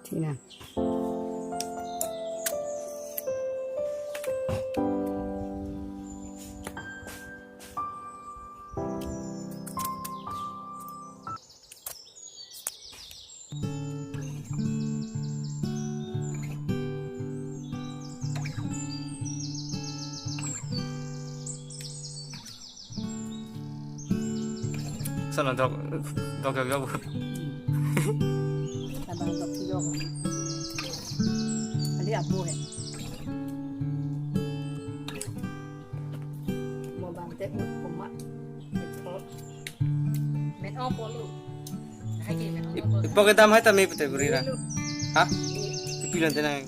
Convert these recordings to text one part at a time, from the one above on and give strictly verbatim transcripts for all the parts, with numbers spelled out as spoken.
Tina. Sana dok, dok, dok, dok. Abang dok, dok. Adi apo he. Mo bang te ut koma. Met o polo. Hai ke met o polo. Ipo kedam hai tame pute buri ra. Ha? Ipi lante nang.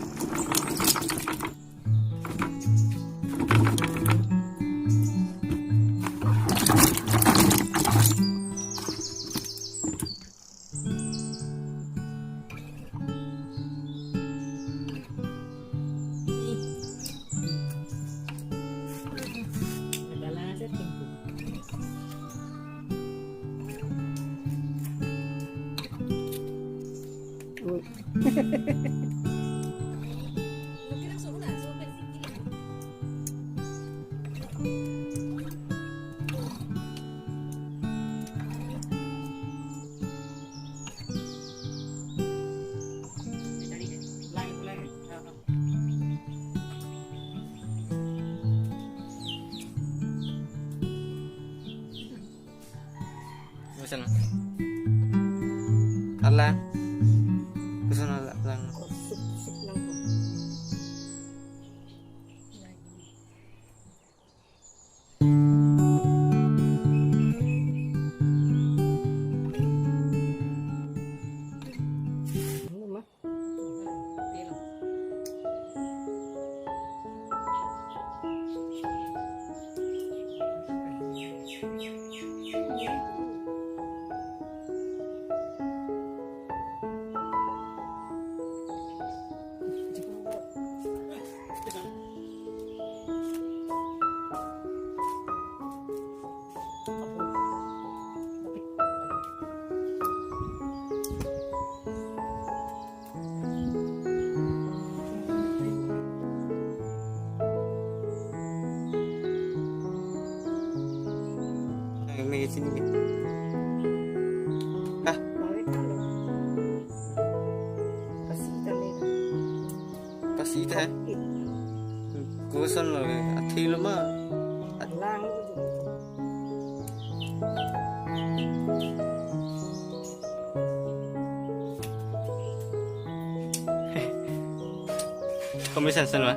Bosan. Alang. Bosan alang. Ang may sini. Ah. Pasita ni. Pasita, eh? Koson lo, eh. Athi lo ma. Lang. Komisan san ma.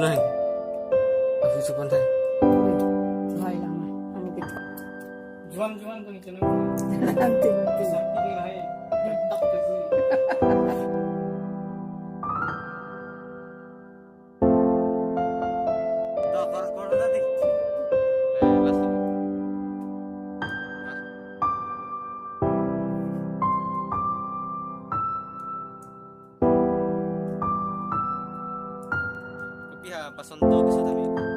Hai. Aku supan hai. Hai lang. Ang git. Juan Juan ko ni channel. Ang ting ting. Sakti ni hai. Tak tak ni. Da par kor na di. Kopi ha pason to kiso tami.